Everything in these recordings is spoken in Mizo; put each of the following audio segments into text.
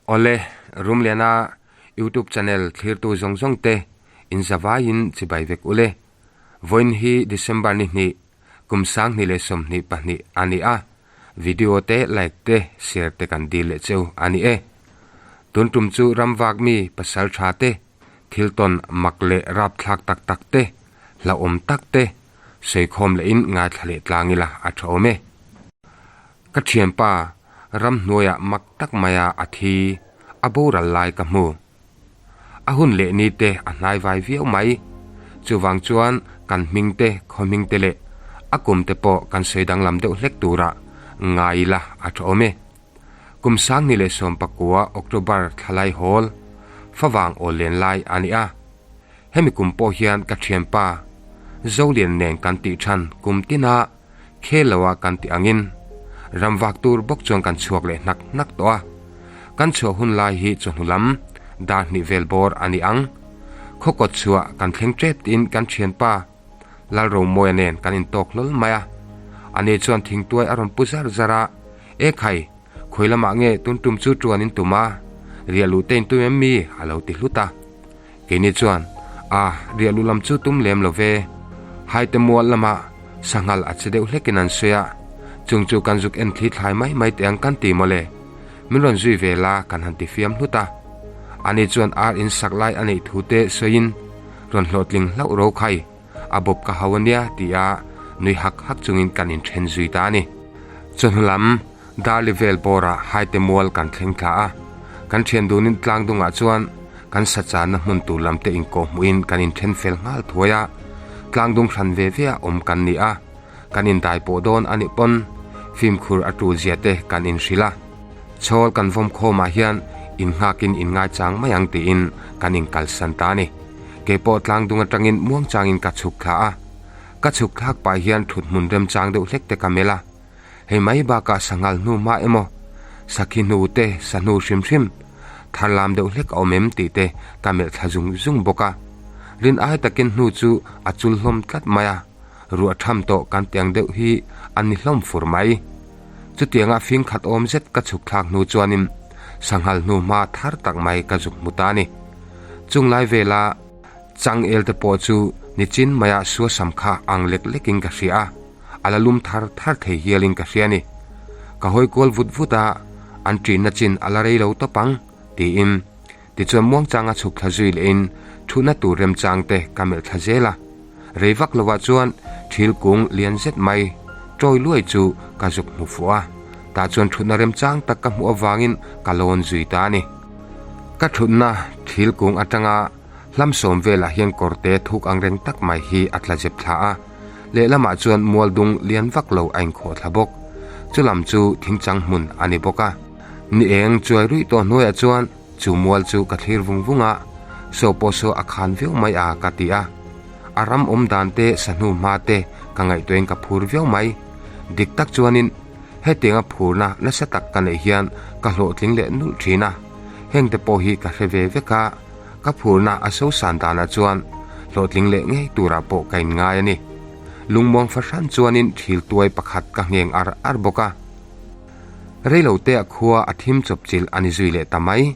Awle, Rumliana YouTube channel thlirtu zawng zawng te in zavaiin chibai vek ule. Vawiin hi December ni hnih, kum 2022 a ni a, video te like te share te kan dil leh cheu a ni e. Tun tum chu ramvak mi pasal tha te, thil tawn mak leh rapthlak tak tak te, hlauhawm tak te sawikhawm lehin ngaithla leh tlang ila a tha awm e. Ka thianpa ramhnuaiah mak tak maia a thi a boral lai ka hmu. A hun leh ni te a hnai vai viau mai. Chuvang chuan kan hming te, khaw hming te leh a kum te pawh kan sawi danglam deuh hlek turah ngai ila a tha awm e. Kum 2019 October thlalai hawl, favang awl len lai a ni a. Hemi kum pawh hian ka thianpa Zolian nen kan tih than kum tina Khel loa kan tih angin ramvak tur bawk chuan kan chhuak leh hnak hnak tawh a. Kan chhuah hun lai hi chawhnu lam dar hnih vel bawr a ni ang. Khaw kawt chhuah kan thleng tep tiin kan thianpa Lalromawia nen kan intawk hlawl mai a. Ani chuan thingtuai a rawn pu zar zar a, E khai, khawi lamah nge tun tum chu tuan in tum a, riah luh te in tum em mi? a lo ti hlut a. Keini chuan, A, riah luh lam chu tum lem lo ve. Haite mual lamah sanghal a che deuh hlekin an sawi a, chung chu kan zuk en thli thlai mai mai teh ang kan ti mawle. Min rawn zui ve la kan han ti fiam hlut a. Ani chuan ar in sak lai a neih thu te sawiin, Rawn hlawhtling hlauh ro khai, a bawp ka hau ania ti a nui hak hak chungin kan inthen zui ta a ni. Chawhnu lam Darli vel bawrah Haite mual kan thleng thla a, kan thian dunin tlang dungah chuan kan sachanna hmun tur lam te inkawh hmuhin kan inthen fel nghal thuai a, tlang dung hran ve ve a awm kan ni a, kan indai pawh dawn a nih pawn fimkhur a tul zia te kan inhrilh a, chhawl kan vawm khawmah hian innghakin inngaichang mai ang tiin kan inkalsan ta a ni. Keipawh tlang dung atangin muangchangin ka chhuk thla a, ka chhuk thlak pah hian thut hmun remchang deuh hlek te ka melh a, Hei mai bakah sanghal hnu hma emaw, sakhi hnu te, sa hnu hrim hrim, thar lam deuh hlek a awm em tih te ka melh thla zung zung bawk a. Rin ai takin hnu chu a chul hlawm tlat mai a, ruah tham tawh kan tiang deuh hi a ni hlawm fur mai. Chutianga fing khat awm zet ka chhuk thlak hnu chuanin sanghal hnu hma thar tak mai ka zuk hmu ta a ni. Chung lai vela changel te pawh chu nichin maia suasam kha ang lek lekin ka hria a. A la lum thar thar thei hialin ka hria a ni. Ka hawi kual vut vut a, an ṭinna chin a la rei lo tawp ang, tiin. Tichuan muangchanga chhuk thla zui lehin ṭhutna tur remchang te ka melh thla zel a. Rei vak lovah chuan thil kung lian zet mai ṭawi luai chu ka zuk hmu fuh a, tah chuan ṭhutna remchang tak ka hmuh avangin ka lawn zui ta a ni. Ka ṭhutna thil kung aṭanga hlam sawm velah hian kawrte thuk ang reng tak mai hi a tla zep thla a. Lehlamah chuan mual dung lian vak lo a inkhawh thla bawk. Chulam chu thingchang hmun a ni bawk a. Ni eng chuai ruih tawh hnuaiah chuan chu mual chu ka thlir vung vung a, saw pawh saw a khan viau mai a ka ti a. A ram awm dan te sahnu hma te ka ngaihtuahin ka phur viau mai. Dik tak chuanin hetianga phurna nasa tak ka neih hian ka hlawhtling leh nulh thin a. Hengte pawh hi ka hre ve vek a. Ka phurna a sosan danah chuan hlawhtling leh ngei turah pawh ka inngai a ni. Lungmuang fahran chuanin thil tuai pakhat ka ngheng ar ar bawk a. Reilotea khua a thim chawpchilh a ni zui leh ta mai.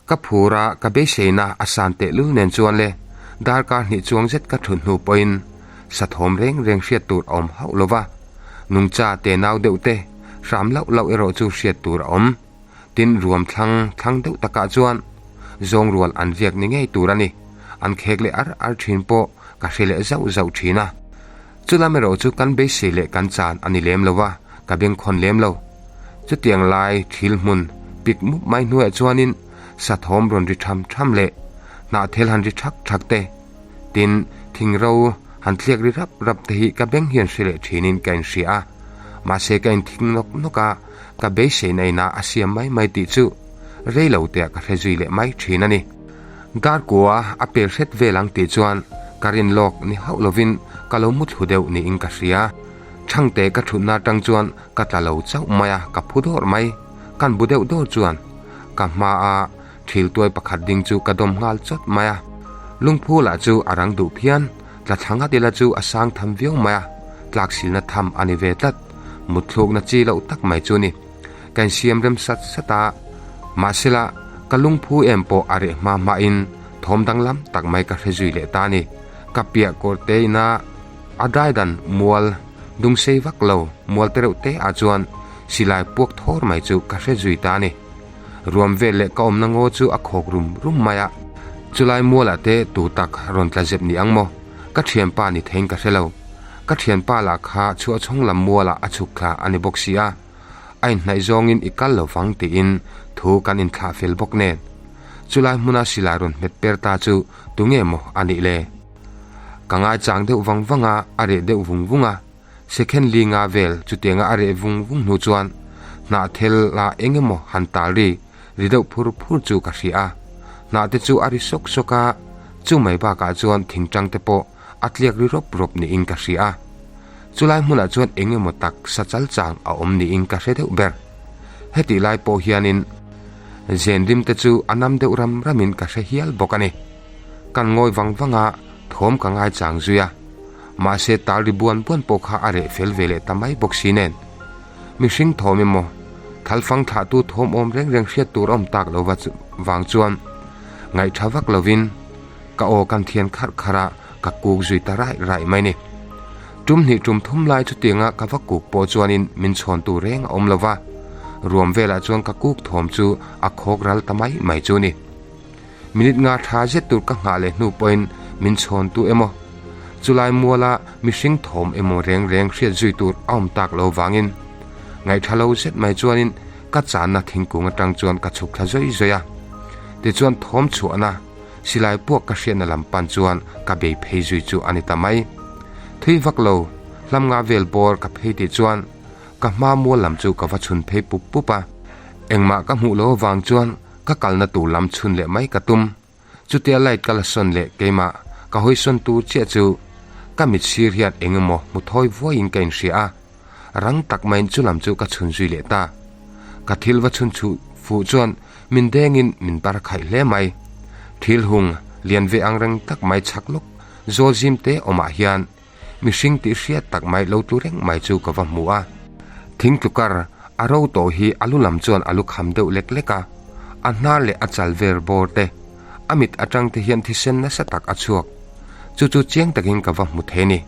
Ka phura ka beiseina a san tehlul nen chuan le darkar hnih chuang zet ka thut hnu pawhin sathawm reng reng hriat tur a awm hauh lo va. Nungcha tenau deuh te hram lauh lauh erawh chu hriat tur a awm. Tin, ruam thlang thlang deuh takah chuan zawng rual an viak ni ngei tur a ni. An khek leh ar ar thin pawh ka hre leh zauh zauh thin a. Chulam erawh chu kan beisei leh kan chan a ni lem lo va, ka bengkhawn lem lo. Chutiang lai thil hmun pik mup mai hnuaiah chuanin sathawm rawn ri tham tham leh hnahthel han ri thak thak te, tin, thingro han thliak ri rap rap te hi ka beng hian hre leh thinin ka inhria a. Mahse ka inthing nawk nawk a. Ka beisei na inah a siam mai mai tih chu rei lo teah ka hre zui leh mai thin a ni. Darkua a pel hret vel ang tih chuan ka rin lawk ni hauh lovin ka lo mu thlu deuh niin ka hria. Thangte ka thutna atang chuan ka tla lo chauh mai a, ka phu dawrh mai. Kan bu deuh dawr chuan ka hmaa thil tuai pakhat ding chu ka dawm nghal chawt mai a. Lungphu lah chu a rang duh phian. Tla thla ngat ila chu a sang tham viau mai a, tlak silna tham a ni ve tlat. Mutthlukna chi loh tak mai chu ni. Ka insiam rem sat sat a, Mahsela, ka lungphu em pawh a reh hma hmain thawm danglam tak mai ka hre zui leh ta a ni. Ka piah kawr te ina a daidan mual dung sei vak lo mual te reuh te ah chuan silai puak thawr mai chu ka hre zui ta a ni. Ruam vel leh ka awmna ngaw chu a khawk rum rum mai a, chulai mualah te tu tak rawn tla zep ni ang maw? Ka thianpa ni theiin ka hre lo. Ka thianpa lah kha chhuahchhawng lam mualah a chhuk thla a ni bawk si a, a inhnaih zawngin i kal lo vang tiin thu kan inthlah fel bawk nen. Chulai hmuna silai rawn hmet per ta chu tunge maw a nih le? Ka ngaichang deuh vang vang a, a reh deuh vung vung a. Second li nga vel chutianga a reh vung vung hnu chuan hnah thel ah eng emaw han tal ri ri deuh phur phur chu ka hria a. Hnah te chu a ri sawk sawk a, chu mai bakah chuan thingtang te pawh a tliak ri rawp rawp niin ka hria a. Chulai hmunah chuan eng emaw tak sa chal chang a awm niin ka hre deuh ber. Hetih lai pawh hianin zen rim te chu a nam deuh ram ramin ka hre hial bawk a ni. Kan ngawi vang vang a, thawm ka ngaichang zui a. Mahse tal ri buan buan pawh kha a reh fel ve leh ta mai bawk si nen. Mihring thawm emaw, thalfang thlahtu thawm awm reng reng hriat tur a awm tak lo va vang chuan ngaihtha vak lovin ka aw kan thian kharh kharh a, ka kuk zui ta raih raih mai ni. Tum hnih tum thum lai chutianga ka va kuk pawh chuanin min chhawntu reng a awm lo va, ruam velah chuan ka kuk thawm chu a khawk ral ta mai mai chu ni. Minute nga tha zet tur ka nghah leh hnu pawhin min chhawntu emaw, chulai muala mihring thawm emaw reng reng hriat zui tur a awm tak lo vangin ngaihtha lo zet mai chuanin ka channa thingkung atang chuan ka chhuk thla zawi zawi a. Tichuan thawm chhuahna silai puak ka hriatna lam pan chuan ka bei phei zui chu a ni ta mai. Thui vak lo hlam nga vel bawr ka phei tih chuan ka hma mual lam chu ka va chhun phei pup pup a. Engmah ka hmuh lo avang chuan Ka kalna tur lam chhun leh mai ka tum. Chutia light ka la sawn leh keimah ka hawi sawn tur chiah chu ka mit sir hian eng emaw hmu thawi vuaiin ka inhria a, rang tak maiin chu lam chu ka chhun zui leh ta. Ka thil va chhun chhuh fuh chuan min dengin min bar khaih hle mai. Thil hung lian ve ang reng tak mai chhak lawk zawl zim te awmah hian Mihring tih hriat tak mai lo tlu reng mai chu ka va hmu a. Thing tlukar a ro tawh hi a lu lam chuan a lu kham deuh lek lek a, a hnar leh a chal ver bawr te, a mit atang te hian thisen nasa tak a chhuak. Chu chu chiang takin ka va hmu thei ni.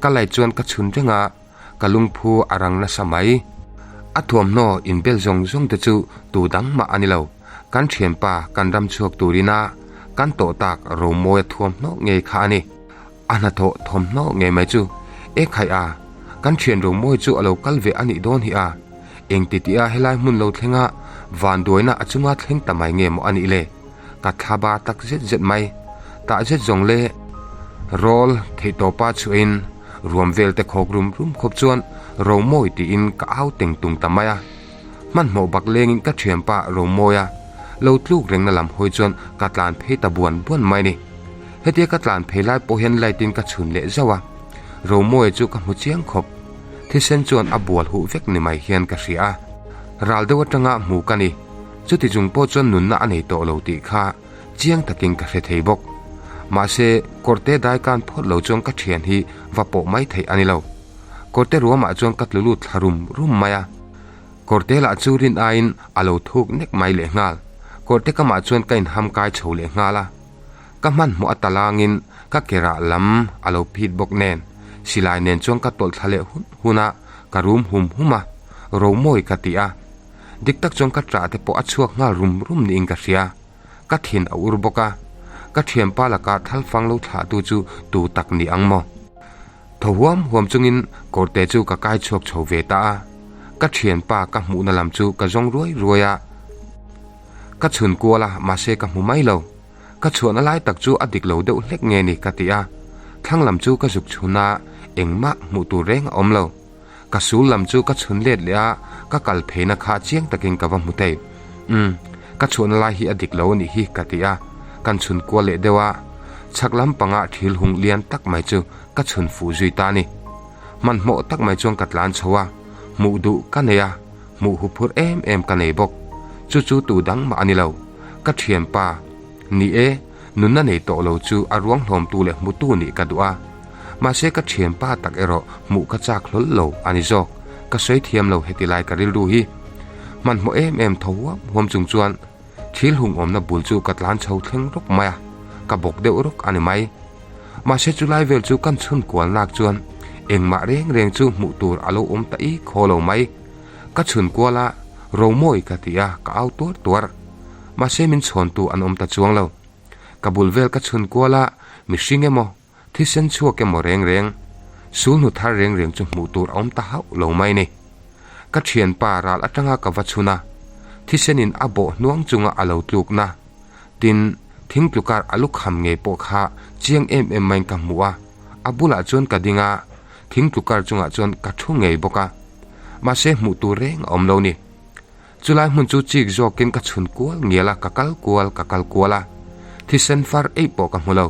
Ka lai chuan ka chhun reng a, ka lungphu a rang nasa mai. A thuamhnaw inbel zawng zawng te chu tu dang mah a ni lo, kan thianpa kan ram chhuak turina kan tawh tak Romawia thuamhnaw ngei kha a ni. A hnathawh thawmhnaw ngei mai chu e khaih a, kan thian Romawi chu a lo kal ve a nih dawn hi a, engti tih a helai hmun lo thlenga vanduaina a chunga thleng ta mai nge maw a nih le? Ka thla bar tak zet zet mai, tah zet zawng le rawl theihtawpa chhuahin ruam vel te khawk rum rum khawp chuan Romawi tiin ka au teng tung ta mai a, hmanhmawh bak lengin ka thianpa Romawia lo tluk rengna lam hawi chuan ka tlan phei ta buan buan mai ni. Hetia ka tlan phei lai pawh hian light in ka chhun leh zauh a, Romawia chu ka hmu chiang khawp. Thisen chuan a bual huh vek ni mai hian ka hria a, ral deuh atanga hmu ka ni. Chuti chung pawh chuan nunna a nei tawh lo tih kha chiang takin ka hre thei bawk. Mahse, kawrte dai kan phawt lo chuan ka thian hi va pawh mai theih a ni lo. Kawrte ruamah chuan ka tlu lut thla rum rum mai a. Kawrte lah chu rin aiin a lo thuk nek mai lehnghal. Kawrte kamah chuan ka inham kai chho lehnghal a. Ka hmanhmawh a talangin ka kerah lam a lo phit bawk nen, silai nen chuan ka tawlh thla leh hun hun a, ka rum hum hum a, Romawi ka ti a. Dik tak chuan ka ṭah te pawh a chhuak nghal rum rum niin ka hria. Ka thin a ur bawk a, ka ṭhianpa laka thalfang lo thlahtu chu tu tak ni ang maw? Thaw huam huam chungin kawrte chu ka kai chhuak chho ve ta a, ka ṭhianpa ka hmuhna lam chu ka zawng ruai ruai a. Ka chhun kual a, mahse ka hmu mai lo. Ka chhuahna lai tak chu a dik lo deuh hlek nge ni ka ti a, thlang lam chu ka zuk chhun a, engmah hmuh tur reng a awm lo. Ka sul lam chu ka chhun let leh a, ka kal pheina kha chiang takin ka va hmu thei. Umm, ka chhuahna lai hi a dik lo a nih hi ka ti a, kan chhun kual leh deuh a, chhak lam pangah thil hung lian tak mai chu ka chhun fuh zui ta a ni. Hmanhmawh tak mai chuan ka tlan chho a, hmuh duh ka nei a, Hmuh hu phur em em ka nei bawk. Chu chu tu dang mah a ni lo. Ka thianpa, Ni e, nunna nei tawh lo chu a ruang hlawmtu leh hmutu nih ka duh a. Mahse ka thianpa tak erawh hmuh ka chak hlawl lo a ni zawk. Ka sawi thiam lo heti lai ka rilru hi. Hmanhmawh em em tho huam huam chung chuan thil hung awmna bul chu ka tlan chho thleng rawk mai a, ka bawk deuh rawk a ni mai. Mahse chulai vel chu kan chhun kual nak chuan engmah reng reng chu hmuh tur a lo awm ta i khaw lo mai. Ka chhun kual a, Romawi ka ti a, ka au tuar tuar. Mahse min chhawntu an awm ta chuang lo. Ka bul vel ka chhun kual a, mihring emaw, thisen chhuak emaw reng reng, sulhnu thar reng reng chu hmuh tur a awm ta hauh lo mai ni. Ka thianpa ral atanga ka va chhun a, thisenin a bawh hnuang chunga a lo tlukna, tin, thing tlukar a lukham ngei pawh kha chiang em em maiin ka hmu a, a bulah chuan ka ding a, thing tlukar chungah chuan ka thu ngei bawk a. Mahse hmuh tur reng a awm lo ni. Chulai hmun chu chik zawkin ka chhun kual ngial a, ka kal kual ka kal kual a, thisen far eih pawh ka hmu lo.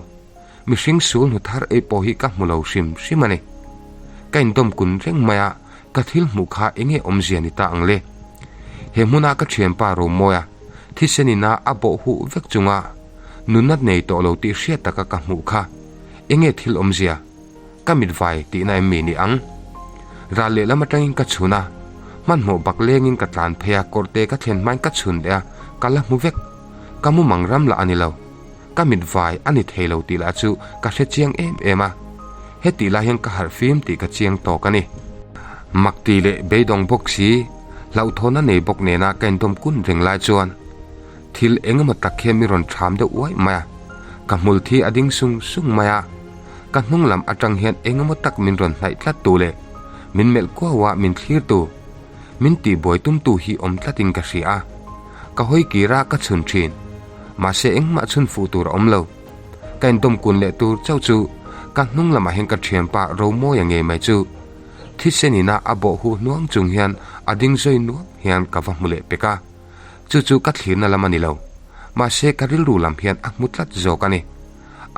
Mihring sul hnu thar eih pawh hi ka hmu lo hrim hrim a ni. Ka indawm kun reng mai a, ka thil hmuh kha enge awmzia ni ta ang le? He hmuna ka thianpa Romawia thisen ina a bawh huh vek chunga nunna nei tawh lo tih hriat taka ka hmuh kha enge thil awmzia? Ka mit vai tihna em mi ni ang? Ral lehlam atangin ka chhun a, hmanhmawh bak lengin ka tlan phei a, kawrhte ka thlen hmain ka chhun leh a, ka la hmu vek. Ka mumang ram lah a ni lo. Ka mit vai a ni thei lo tih lah chu ka hre chiang em em a. Hetih lai hian ka harh fim tih ka chiang tawk a ni. Mak tih leh beidawng bawk si, hlauhthawn a nei bawk nena ka indawm kun reng lai chuan thil eng emaw tak hian mi rawn ṭham deuh uaih mai a. Ka hmul thi a ding sung sung mai a. Ka hnung lam aṭang hian eng emaw tak min rawn hnaih tlat tu leh min melh kuau a min thlir tu, min tihbuai tum tu hi awm tlatin ka hria a. Ka hawi kir a ka chhun ṭhin. Mahse engmah chhun fuh tur a awm lo. Ka indawm kun leh tur chauh chu ka hnung lamah hian ka thianpa Romawia ngei mai chu thisen ina a bawh huh hnuang chung hian a ding zawi nuam hian ka va hmu leh pek a. Chu chu ka thlirna lam a ni lo. Mahse ka rilru lam hian a hmu tlat zawk a ni.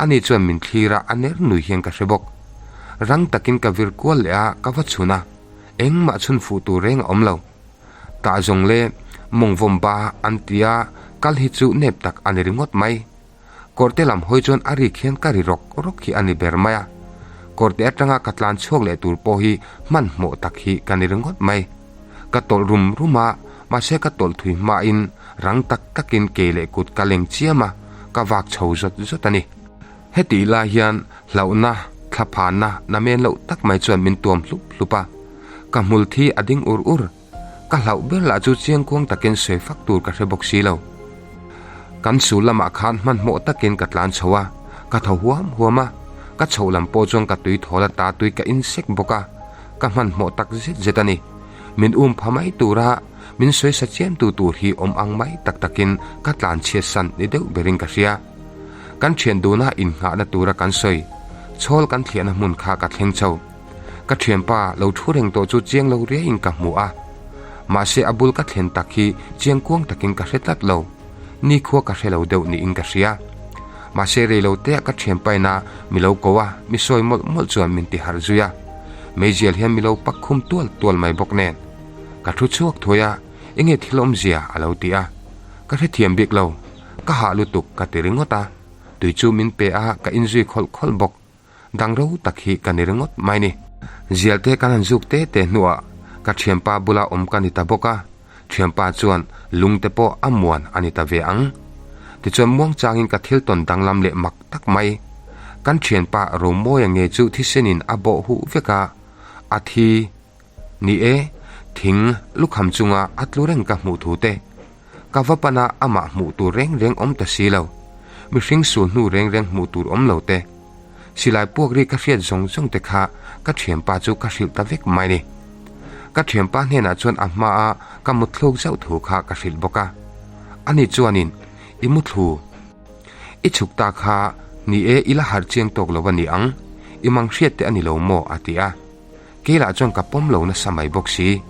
Ani chuan min thlir a, a ner nui hian ka hre bawk. Rang takin ka vir kual leh a, ka va chhun a. Engmah chhun fuh tur reng a awm lo. Tah zawng le mawngvawm ba an tia kal hi chu nep tak a ni ringawt mai. Kawrte lam hawi chuan a rik hian ka ri rawk rawk hi a ni ber mai a. Kawrte atanga ka tlan chhuak leh tur pawh hi hmanhmawh tak hi ka ni ringawt mai. Ka tawlh rum rum a, mahse ka tawlh thui hmain rang tak takin ke leh kut ka leng chiam a, ka vak chho zawt zawt a ni. Hetih lai hian hlauhna, thlaphanna namen loh tak mai chuan min tuam hlup hlup a. Ka hmul thi a ding ur ur. Ka hlauh ber lah chu chiangkuang takin sawi fak tur ka hre bawk si lo. Kan sul lamah khan hmanhmawh takin ka tlan chho a, ka tho huam huam a. Ka chhoh lam pawh chuan ka tui thawl a ta tui ka in sek bawk a, ka hmanhmawh tak zet zet a ni. Min um pha mai tura min sawi sa chiam tu tur hi awm ang mai tak takin ka tlan chhiat san ni deuh berin ka hria. Kan thian duna innghahna tura kan sawi chhawl kan thliahna hmun kha ka thleng chho. Ka thianpa lo thu reng tawh chu chiang lo riaiin ka hmu a. Mahse a bul ka thlen tak hi chiang kuang takin ka hre tlat lo. Nikhua ka hre lo deuh niin ka hria. Mahse rei lo teah ka thianpa ina mi lo ko a, mi sawi mawlh mawlh chuan min ti harh zui a. Meizial hian mi lo pak khum tual tual mai bawk nen. Ka thu chhuak thuai a, enge thil awmzia a lo ti a. Ka hrethiam bik lo. Ka hah lutuk ka ti ringawt a, tui chu min pe a ka inzui khawlh khawlh bawk. Dang ro tak hi ka ni ringawt mai ni. Zialte kan han zuk te te hnuah ka thianpa bula awm ka ni ta bawk a, thianpa chuan lungte pawh a muan a ni ta ve ang. Tichuan muangchangin ka thil tawn danglam leh mak tak mai. Kan thianpa Romawia nge chu thisenin a bawh huh vek a, a thi. Ni e, thing lukham chunga a tlu reng ka hmuh thu te. Ka va pana amah hmuh tur reng reng awm ta si lo. Mihring sul hnu reng reng hmuh tur awm lo te. Silai puak ri ka hriat zawng zawng te kha ka thianpa chu ka hrilh ta vek mai ni. Ka thianpa hnenah chuan a hmaa ka mutthluk zauh thu kha ka hrilh bawk a. Ani chuanin, I muthlu. I chhuk ta kha ni e i la harh chiang tawk lo a ni ang. I mang hriat te a ni lo maw? a ti a. Keilah chuan ka pawm lo nasa mai bawk si.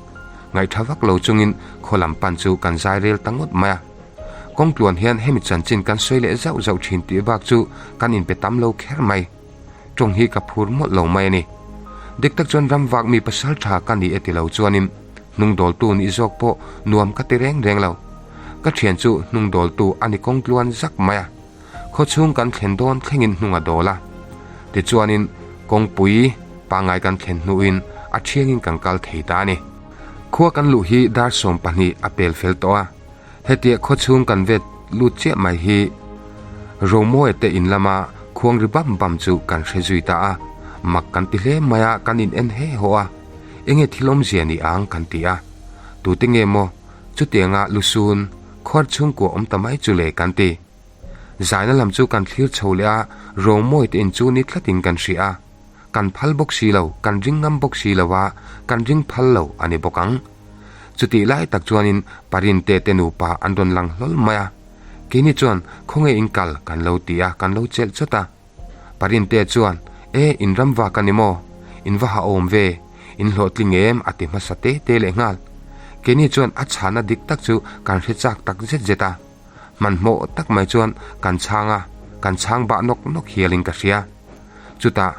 Ngaihṭha vak lo chungin khaw lam pan chu kan zai rel ta ngawt mai a. Kawngtluan hian hemi chanchin kan sawi leh zauh zauh ṭhin tih bak chu kan inpe tam lo kher mai. Ṭawng hi ka phur mawlh lo mai a ni. Dik tak chuan ram vak mi pasal ṭha ka ni e ti lo chuanin hnungdawltu nih zawk pawh nuam ka ti reng reng lo. Ka ṭhian chu hnungdawltu a ni kawngtluan zak mai a. Khawchhung kan thlen dawn thlengin hnung a dawl a. Tichuanin kawngpui pangngai kan thlen hnuin a thiangin kan kal thei ta a ni. Khua kan luh hi dar 12 a pel fel tawh a, hetia khaw chhung kan vet lut chiah mai hi Romawia te in lama khuang ri bam bam chu kan hre zui ta a, mak kan ti hle mai a, kan in en he haw a, enge thil awmzia ni ang kan ti a, tute nge maw chutianga lusun khuar chhungkua awm ta mai chu le kan ti. Zaina lam chu kan thlir chho leh a, Romawia te in chu ni tlatin kan hria a. Kan phal bawk si lo, kan ring ngam bawk si lo a, kan ring phal lo a ni bawk ang. Chutih lai tak chuanin Parinte te nupa an rawn lang hlawl mai a. Keini chuan khawnge in kal kan lo ti a, kan lo chelh chawt a. Parinte chuan, E, in ram vak a ni maw? In va ha awm ve, in hlawhtling em? a ti hmasa te te leh nghal. Keini chuan a chhana dik tak chu kan hre chak tak zet zet a. Hmanhmawh tak mai chuan kan chhang a, kan chhang bah nawk nawk hialin ka hria. Chutah,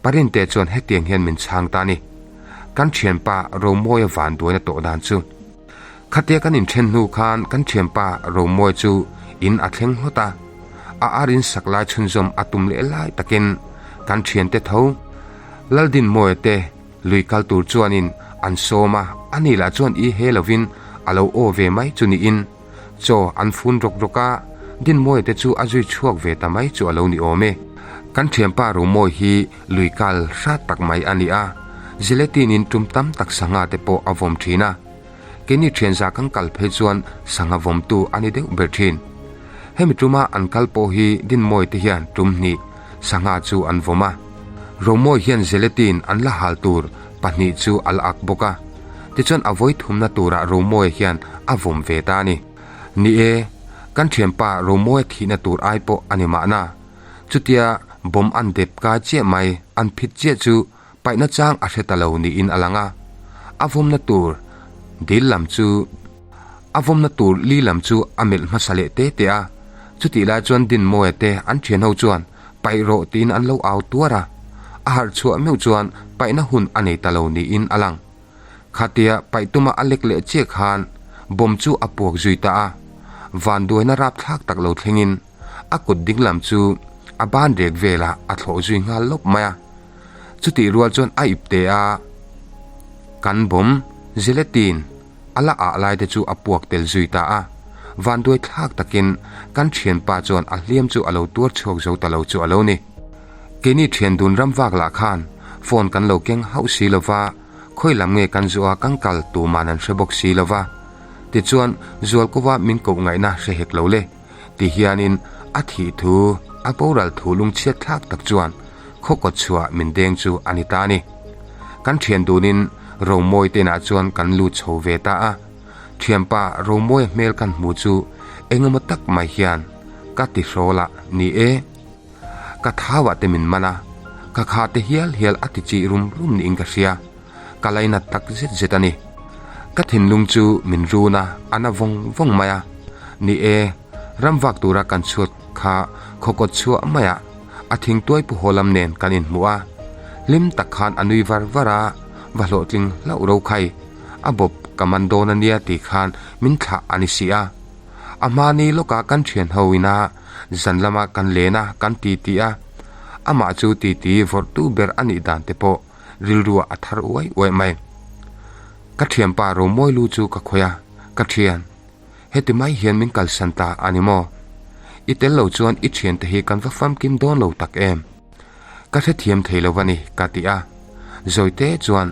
Parinte chuan hetiang hian min chhang ta a ni. Kan thianpa Romawia vanduaina tawh dan chu. Khatia kan inthen hnu khan kan thianpa Romawia chu in a thleng hlawt a. A ar in sak lai chhunzawm a tum leh lai takin kan thiante tho Laldinmawia te lui kal tur chuanin an sawm a, ani lah chuan i he lovin a lo aw ve mai chu niin. Chaw an fun rawk rawk a, Dinmawia te chu a zui chhuak ve ta mai chu a lo ni awm e. Kan thianpa Rumawi hi lui kal hrat tak mai a ni a, Gelatine-in tum tam tak sangha te pawh a vawm thin a. Keini thianza kan kal phei chuan sangha vawmtu a ni deuh ber thin. Hemi tuma an kal pawh hi Dinmawia te hian tum hnih sangha chu an vawm a. Rumawi hian Gelatine an la hal tur pahnih chu a la ak bawk a. Tichuan a vawi thumna turah Romawia hian a vawm ve ta a ni. Ni e, kan thianpa Romawia thihna tur ai pawh a ni mahna. Chutia bawm an dep kai chiah mai, an phit chiah chu paihna chang a hre ta lo niin a lang a. A vawmna tur dil lam chu a vawmna tur li lam chu a melh hmasa leh te te a. Chutih lai chuan Dinmawia te an thianho chuan paih rawh tiin an lo au tuar a. A harh chhuah meuh chuan paihna hun a nei ta lo niin a lang. Khatia paih tuma a lek leh chiah khan bomb chu a puak zui ta a, vanduaina rapthlak tak lo thlengin a kut ding lam chu a ban rek velah a thlawh zui nghal lawp mai a. Chutih rual chuan a ip te a, kan bomb gelatin a la ah lai te chu a puak tel zui ta a, vanduai thlak takin kan thianpa chuan a hliam chu a lo tuar chhuak zo ta lo chu a lo ni. Keini thian dun ram vak lah khan phone kan lo keng hauh si lo va, khawi lam nge kan zuah a kan kal tuman an hre bawk si lo va. Tichuan Zualkova min koh ngaihna hre hek lo le ti hianin a thih thu a boral thu lungchhiat thlak tak chuan khaw kawt chhuah min deng chu a ni ta a ni. Kan thian dunin Romawi te inah chuan kan lut chho ve ta a, thianpa Romawia hmel kan hmu chu engemaw tak mai hian ka ti hrawl a ni e. Ka thauah te min man a, ka kha te hial hial a ti chih rum rum niin ka hria, ka lainat tak zet zet a ni. Ka thinlung chu min run a, a na vawng vawng mai a. Ni e, ram vak tura kan chhuat kha khawkawt chhuah maiah a thingtuai pu haw lam nen kan inhmu a. Hlim tak khan a nui var var a, va hlawhtling hlauh ro khai, a bawp ka man dawn a nia tih khan min thlah a ni si a. A hmani lawkah kan thian ho ina Zan lama kan len a, kan titi a, amah chu titi vawrhtu ber a nih dan te pawh rilruah a thar uai uai mai. Ka thianpa Romawi lu chu ka khawih a, ka thian, heti mai hian min kalsan ta a ni maw? I tel lo chuan i thiante hi kan va famkim dawn lo tak em? Ka hrethiam thei lo a ni, ka ti a. Zawite chuan,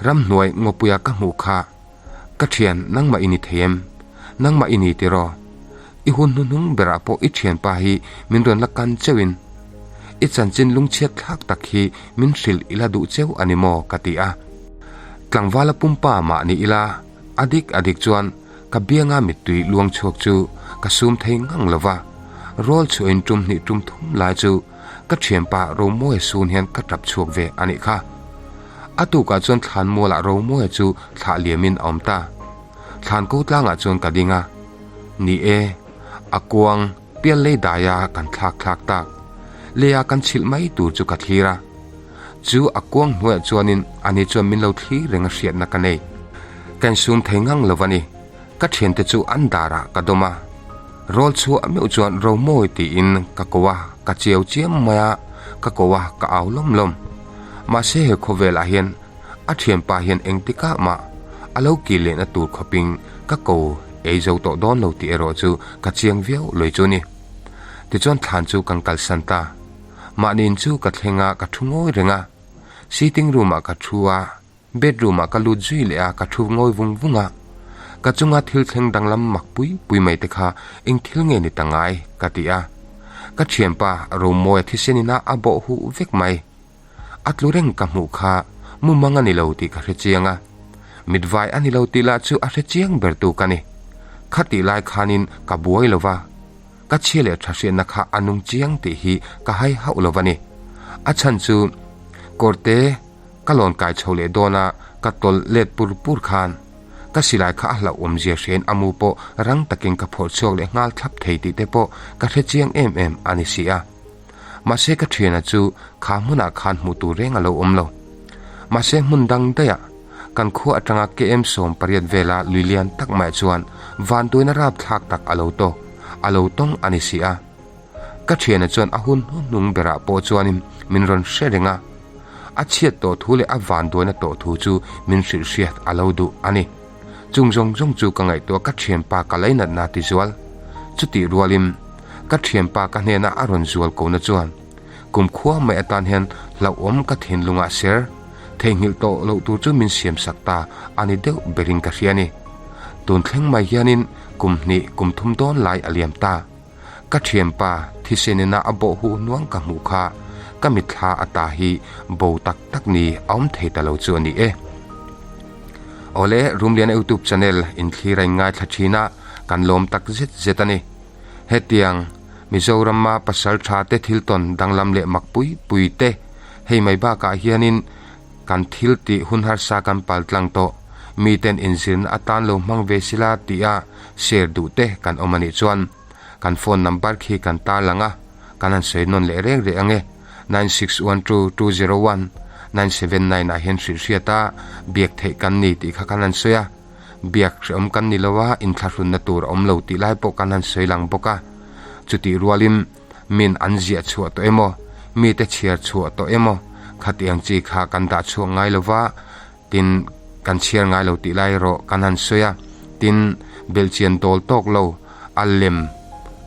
Ramhnuai ngawpuia ka hmuh kha Ka thian, nangmah i ni thei em? Nangmah i ni tiraw? I hun hnuhnung berah pawh i thianpa hi min rawn la kan cheuhin i chanchin lungchhiat thlak tak hi min hrilh i la duh cheu a ni maw? ka ti a. Tlangvala pumpa mah ni ila a dik a dik chuan ka bianga mittui luang chhuak chu ka sum thei ngang lo va, rawl chhuahin tum hnih tum thum lai chu ka thianpa Romawia sun hian ka tap chhuak ve a nih kha. A tukah chuan thlan mualah Romawia chu thlah liamin a awm ta. Thlan ko tlangah chuan ka ding a. Ni e, a kuang pial lei daia kan thlak thlak tak. Leia kan chhilh mai tur chu ka thlir a. Chu a kuang hnuaiah chuanin ani chuan min lo thlir reng a hriatna ka nei. Ka insum thei ngang lo a ni. Ka thiante chu an darah ka dawm a. Rawl chhuah meuh chuan Romawi tiin ka ko a, ka chiau chiam mai a, ka ko a, ka au lawm lawm. Mahse he khawvelah hian a thianpa hian engtikah mah a lo kir lehna tur khawpin ka ko ei zo tawh dawn lo tih erawh chu ka chiang viau lui chu ni. Tichuan thlan chu kan kalsan ta. Mahni in chu ka thleng a, ka thu ngawi reng a. Sitting room ah ka thu a, bedroom ah ka lut zui leh a, ka thu ngawi vung vung a. Ka chunga thil thleng danglam mak pui pui mai te kha eng thil nge ni ta ngai ka ti a. Ka thianpa Romawia thisen ina a bawh huh vek mai. A tlu reng ka hmuh kha mumang a ni lo tih ka hre chiang a, mitvai a ni lo tih lah chu a hre chiang ber tu ka ni. Khatih lai khanin ka buai lo va, ka chhia leh tha hriatna kha a nung chiang tih hi ka hai hauh lo va ni. A chhan chu kawrte ka lawn kai chho leh dawn a, ka tawlh let pur pur khan ka silai kha a hlauh awmzia hriain a mu pawh rang takin ka phawrh chhuak leh nghal thlap thei tih te pawh ka hre chiang em em a ni si a. Mahse ka thiana chu kha hmunah khan hmuh tur reng a lo awm lo. Mahse hmun dang daihah kan khua atanga KM 18 vela lui lian tak maiah chuan vantuaina rapthlak tak a lo tawk, a lo tawng a ni si a. Ka thiana chuan a hun hnuhnung berah pawh chuanin min rawn hre reng a. A chhiat tawh thu leh a vanduaina tawh thu chu min hrilh hriat a lo duh a ni. Chung zawng zawng chu ka ngaihtuah ka thianpa ka lainatna ti zual. Chutih rualin ka thianpa ka hnena a rawn zual kona chuan kum khua mai atan hian hlauhawm ka thinlungah ser theihnghilh tawh loh tur chu min siam sak ta a ni deuh berin ka hria a ni. Tun thleng mai hianin kum hnih kum thum dawn lai a liam ta. Ka thianpa thisenina a bawh huh hnuang ka hmuh kha ka mitthla ata hi bo tak tak ni a awm thei ta lo chu a ni e. Awle, Rumliana YouTube channel inthlir a inngaithla thin a, kan lawm tak zet zet a ni. Hetiang Mizorama pasal tha te thil tawn danglam leh mak pui pui te hei mai bakah hianin kan thil tih hun harsa kan pal tlang tawh. Miten inzirna atan lo hmang ve sila tia share duh te kan awm a nih chuan kan phone number khi kan tarlang a, kan han sawi nawn leh reng reh ang e, 96122019 79 ah hian hrilh hriat a, biak theih kan ni tih kha kan han sawi a, biak hrehawm kan ni lo a, inthlahrunna tur a awm lo tih lai pawh kan han sawi lang bawk a, chutih rualin min an ziah chhuah tawh emaw, mite chhiar chhuah tawh emaw khatiang chi kha kan dah chhuak ngai lo va, Tin, kan chhiar ngai lo tih lai erawh kan han sawi a, tin, belhchian dawl tawk lo, a lem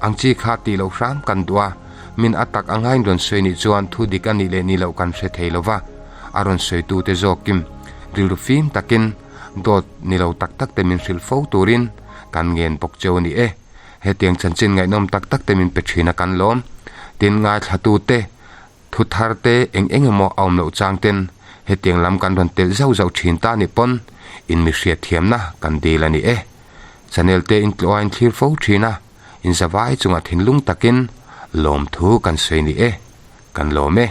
ang chi kha tih loh hram kan duh a, min a tak anga in rawn sawi nih chuan thu dik a nih leh nih loh kan hre thei lo va, a rawn sawitute zawkin rilru fim takin dawt ni lo tak tak te min hrilh fo turin kan ngen bawk cheu a ni e. Hetiang chanchin ngaihnawm tak tak te min pe thin a kan lawm. Tin, ngaithlatute Thu thar te eng eng emaw a awm loh chang ten hetiang lam kan rawn telh zauh zauh thin ta nih pawn in mi hriat thiamna kan dil a ni e. Channel te in tlawh a in thlir fo thin a, in zavai chungah thinlung takin lawmthu kan sawi ni e. Kan lawm e.